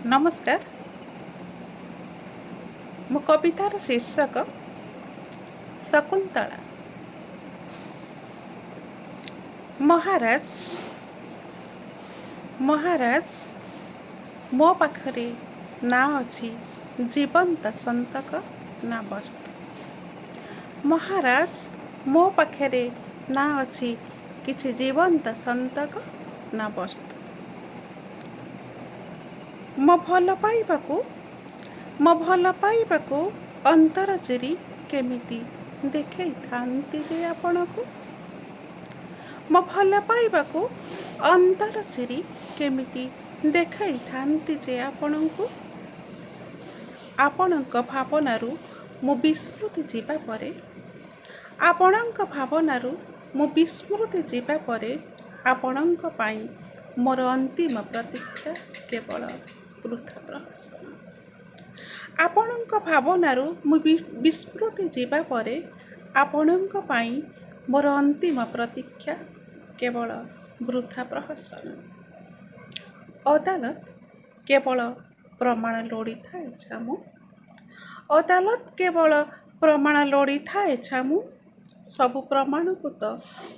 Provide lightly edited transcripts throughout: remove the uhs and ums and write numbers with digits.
ନମସ୍କାର। ମୋ କବିତାର ଶୀର୍ଷକ ଶକୁନ୍ତଳା। ମହାରାଜ, ମହାରାଜ, ମୋ ପାଖରେ ନା ଅଛି ଜୀବନ୍ତ ସନ୍ତକ ନା ବସ୍ତୁ। ମହାରାଜ, ମୋ ପାଖରେ ନା ଅଛି କିଛି ଜୀବନ୍ତ ସନ୍ତକ ନା ବସ୍ତୁ। ମୋ ଭଲ ପାଇବାକୁ, ମୋ ଭଲ ପାଇବାକୁ ଅନ୍ତର ଚିରି କେମିତି ଦେଖେଇଥାନ୍ତି ଯେ ଆପଣଙ୍କୁ। ମୋ ଭଲ ପାଇବାକୁ ଅନ୍ତର ଚିରି କେମିତି ଦେଖାଇଥାନ୍ତି ଯେ ଆପଣଙ୍କୁ। ଆପଣଙ୍କ ଭାବନାରୁ ମୁଁ ବିସ୍ମୃତି ଯିବା ପରେ, ଆପଣଙ୍କ ଭାବନାରୁ ମୁଁ ବିସ୍ମୃତି ଯିବା ପରେ, ଆପଣଙ୍କ ପାଇଁ ମୋର ଅନ୍ତିମ ପ୍ରତୀକ୍ଷା କେବଳ ବୃଥା ପ୍ରହସନ। ଆପଣଙ୍କ ଭାବନାରୁ ମୁଁ ବିସ୍ମୃତି ଯିବା ପରେ, ଆପଣଙ୍କ ପାଇଁ ମୋର ଅନ୍ତିମ ପ୍ରତୀକ୍ଷା କେବଳ ବୃଥା ପ୍ରହସନ। ଅଦାଲତ କେବଳ ପ୍ରମାଣ ଲୋଡ଼ିଥାଏ ଛାମୁ, ଅଦାଲତ କେବଳ ପ୍ରମାଣ ଲୋଡ଼ିଥାଏ ଛାମୁ, ସବୁ ପ୍ରମାଣକୁ ତ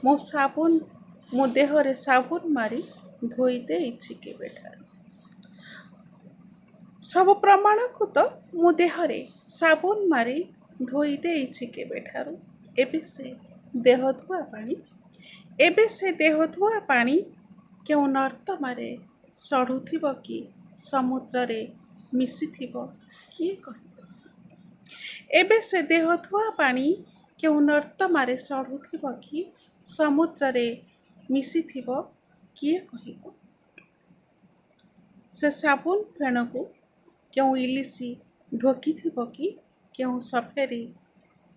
ମୁଁ ସାବୁନ, ମୁଁ ଦେହରେ ସାବୁନ ମାରି ଧୋଇ ଦେଇଛି କେବେଠାରୁ। ସବୁ ପ୍ରମାଣକୁ ତ ମୁଁ ଦେହରେ ସାବୁନ ମାରି ଧୋଇ ଦେଇଛି କେବେଠାରୁ। ଏବେ ସେ ଦେହ ଧୁଆ ପାଣି, ଏବେ ସେ ଦେହ ଧୁଆ ପାଣି କେଉଁ ନର୍ଦ୍ଦମାରେ ସଢ଼ୁଥିବ କି ସମୁଦ୍ରରେ ମିଶିଥିବ କିଏ କହିବ? ଏବେ ସେ ଦେହ ଧୁଆ ପାଣି କେଉଁ ନର୍ଦ୍ଦମାରେ ସଢ଼ୁଥିବ କି ସମୁଦ୍ରରେ ମିଶିଥିବ କିଏ କହିବ? ସେ ସାବୁନ ଫେଣକୁ କେଉଁ ଇଲିସି ଢୋକିଥିବ କି କେଉଁ ସଫେରି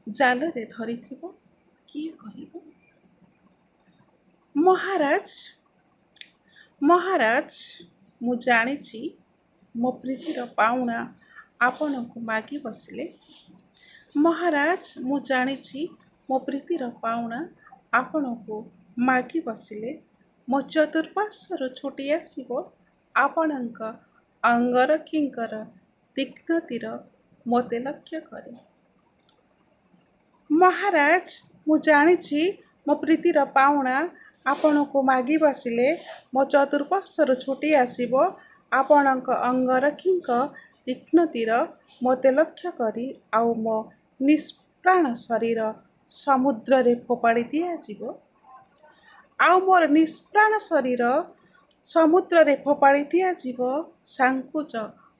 ଜାଲରେ ଧରିଥିବ କିଏ କହିବ? ମହାରାଜ, ମହାରାଜ, ମୁଁ ଜାଣିଛି ମୋ ପ୍ରୀତିର ପାଉଣା ଆପଣଙ୍କୁ ମାଗି ବସିଲେ, ମହାରାଜ, ମୁଁ ଜାଣିଛି ମୋ ପ୍ରୀତିର ପାଉଣା ଆପଣଙ୍କୁ ମାଗି ବସିଲେ ମୋ ଚତୁଃପାର୍ଶ୍ୱରୁ ଛୁଟି ଆସିବ ଆପଣଙ୍କ ଅଙ୍ଗରକ୍ଷୀଙ୍କର ତୀକ୍ଷ୍ଣ ତୀର ମୋତେ ଲକ୍ଷ୍ୟ କରି। ମହାରାଜ, ମୁଁ ଜାଣିଛି ମୋ ପ୍ରୀତିର ପାଉଣା ଆପଣଙ୍କୁ ମାଗି ବସିଲେ ମୋ ଚତୁଃପାର୍ଶ୍ୱରୁ ଛୁଟି ଆସିବ ଆପଣଙ୍କ ଅଙ୍ଗରକ୍ଷୀଙ୍କ ତୀକ୍ଷ୍ଣ ତୀର ମୋତେ ଲକ୍ଷ୍ୟ କରି, ଆଉ ମୋ ନିଷ୍ପ୍ରାଣ ଶରୀର ସମୁଦ୍ରରେ ଫୋପାଡ଼ି ଦିଆଯିବ, ଆଉ ମୋର ନିଷ୍ପ୍ରାଣ ଶରୀର ସମୁଦ୍ରରେ ଫୋପାଡ଼ି ଦିଆଯିବ ସାଙ୍କୁଚ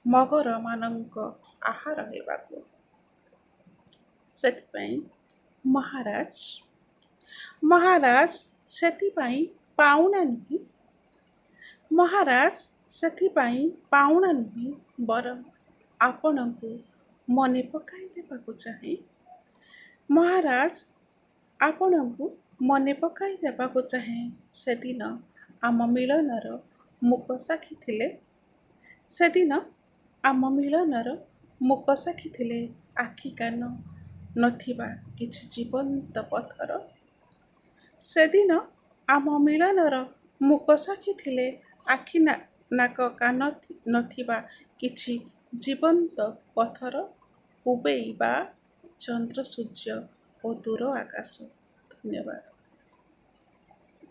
ମଗରମାନଙ୍କ ଆହାର ହେବାକୁ। ସେଥିପାଇଁ ମହାରାଜ, ମହାରାଜ, ସେଥିପାଇଁ ପାଉଣା ନୁହେଁ, ମହାରାଜ, ସେଥିପାଇଁ ପାଉଣା ନୁହେଁ, ବରଂ ଆପଣଙ୍କୁ ମନେ ପକାଇ ଦେବାକୁ ଚାହେଁ। ମହାରାଜ, ଆପଣଙ୍କୁ ମନେ ପକାଇ ଦେବାକୁ ଚାହେଁ, ସେଦିନ ଆମ ମିଳନର ମୂକ ସାକ୍ଷୀ ଥିଲେ, ସେଦିନ ଆମ ମିଳନର ମୂକ ସାକ୍ଷୀ ଥିଲେ ଆଖି କାନ ନଥିବା କିଛି ଜୀବନ୍ତ ପଥର। ସେଦିନ ଆମ ମିଳନର ମୂକ ସାକ୍ଷୀ ଥିଲେ ଆଖି ନାକ କାନ ନଥିବା କିଛି ଜୀବନ୍ତ ପଥର, ଉବେଇ ବା ଚନ୍ଦ୍ର ସୂର୍ଯ୍ୟ ଓ ଦୂର ଆକାଶ। ଧନ୍ୟବାଦ।